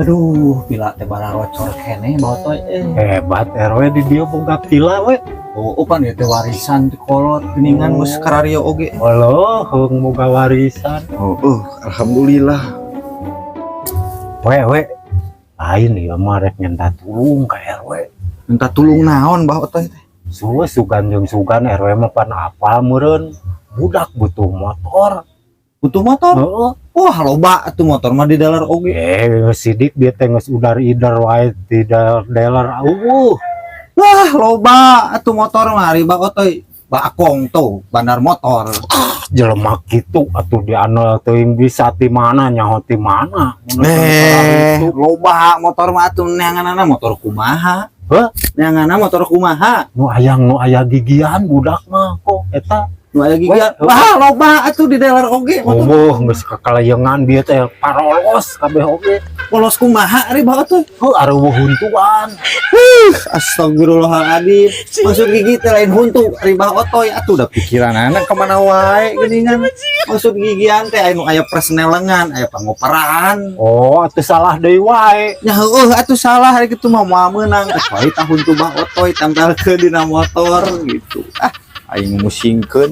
Aduh, pila teh bararocor keneh, Bah Otoy eh. Hebat, RW di dieu boga pila we. Oh, pan ieu teh warisan ti kolot geuningan geus karario oge. Oloh, heung boga warisan. Oh, alhamdulillah. We we. Lain ieu mah rek minta tulung ka RW. Minta tulung naon, Bah Otoy teh? Suwe sugan jeung sugan RW mah pan apal meureun. Budak butuh motor. Butuh motor? Heeh. Wah, loba atuh motor mah di dealer oge. Eh, sidik dia teh geus udar-ider wae di dealer. Eueuh. Wah, loba atuh motor mah ari Bah Otoy. Bakong tuh, bandar motor. Jelema kitu atuh dianel teuing bisa ti mana, nyaho ti mana. Eh, loba motor mah atuh, neanganana motor kumaha? Hah? Neanganana motor kumaha? Nu hayang nu aya gigian budak mah kok eta. Nu aya gigian. Wah, loba atuh di dealer oge motor. Oh, geus kakalayengan bieu teh parolos kabeh oge. Polos kumaha ari Bah Otoy? Heuh, areueuh huntuan. Astagfirullahaladzim. Maksud gigi teh lain huntu ari Bah Otoy atuh, udah pikiran anak kemana wae geuningan. Maksud gigian teh anu aya persnelengan, aya pangoperan. Oh, atuh salah deui wae. Ya heueuh atuh salah ari kitu mah moal meunang kecuali tah huntu Bah Otoy tempelkeun dina motor gitu. Ah, aing musingkeun.